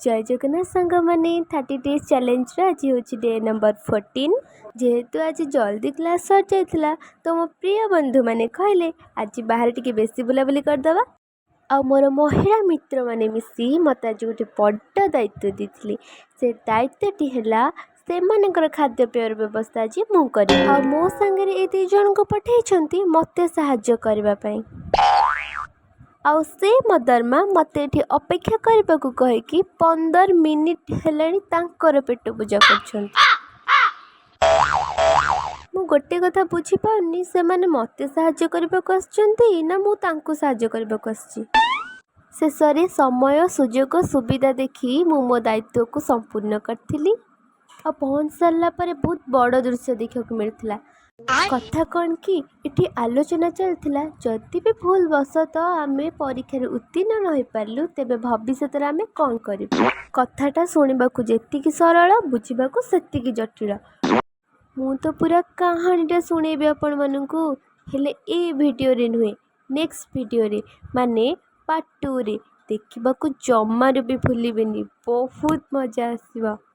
ଜୟ ଜଗନ୍ନାଥ ସାଙ୍ଗମାନେ, 30 ଡେଜ୍ ଚ୍ୟାଲେଞ୍ଜର ଆଜି ହେଉଛି ଡେ ନମ୍ବର 14। ଯେହେତୁ ଆଜି ଜଲ୍ଦି କ୍ଲାସ୍ ସରିଯାଇଥିଲା, ତ ମୋ ପ୍ରିୟ ବନ୍ଧୁମାନେ କହିଲେ ଆଜି ବାହାରେ ଟିକେ ବେଶୀ ବୁଲାବୁଲି କରିଦେବା। ଆଉ ମୋର ମହିଳା ମିତ୍ରମାନେ ମିଶି ମୋତେ ଆଜି ଗୋଟେ ବଡ଼ ଦାୟିତ୍ୱ ଦେଇଥିଲେ। ସେ ଦାୟିତ୍ୱଟି ହେଲା, ସେମାନଙ୍କର ଖାଦ୍ୟପେୟର ବ୍ୟବସ୍ଥା ଆଜି ମୁଁ କରିବି। ଆଉ ମୋ ସାଙ୍ଗରେ ଏ ଦୁଇ ଜଣଙ୍କୁ ପଠାଇଛନ୍ତି ମୋତେ ସାହାଯ୍ୟ କରିବା ପାଇଁ। ଆଉ ସେ ମଦରମା ମୋତେ ଏଠି ଅପେକ୍ଷା କରିବାକୁ କହିକି 15 ମିନିଟ୍ ହେଲାଣି ତାଙ୍କର ପେଟ ପୂଜା କରୁଛନ୍ତି। ମୁଁ ଗୋଟେ କଥା ବୁଝିପାରୁନି, ସେମାନେ ମୋତେ ସାହାଯ୍ୟ କରିବାକୁ ଆସିଛନ୍ତି ନା ମୁଁ ତାଙ୍କୁ ସାହାଯ୍ୟ କରିବାକୁ ଆସିଛି? ଶେଷରେ ସମୟ, ସୁଯୋଗ, ସୁବିଧା ଦେଖି ମୁଁ ମୋ ଦାୟିତ୍ୱକୁ ସମ୍ପୂର୍ଣ୍ଣ କରିଥିଲି। ଆଉ ପହଞ୍ଚି ସାରିଲା ପରେ ବହୁତ ବଡ଼ ଦୃଶ୍ୟ ଦେଖିବାକୁ ମିଳିଥିଲା। କଥା କ'ଣ କି, ଏଠି ଆଲୋଚନା ଚାଲିଥିଲା, ଯଦି ବି ଭୁଲ ବଶତଃ ଆମେ ପରୀକ୍ଷାରେ ଉତ୍ତୀର୍ଣ୍ଣ ନ ହୋଇପାରିଲୁ, ତେବେ ଭବିଷ୍ୟତରେ ଆମେ କ'ଣ କରିବୁ? କଥାଟା ଶୁଣିବାକୁ ଯେତିକି ସରଳ, ବୁଝିବାକୁ ସେତିକି ଜଟିଳ। ମୁଁ ତ ପୁରା କାହାଣୀଟା ଶୁଣେଇବି ଆପଣମାନଙ୍କୁ, ହେଲେ ଏ ଭିଡ଼ିଓରେ ନୁହେଁ, ନେକ୍ସଟ ଭିଡ଼ିଓରେ, ମାନେ ପାର୍ଟ 2ରେ। ଦେଖିବାକୁ ଜମାରୁ ବି ଭୁଲିବେନି, ବହୁତ ମଜା ଆସିବ।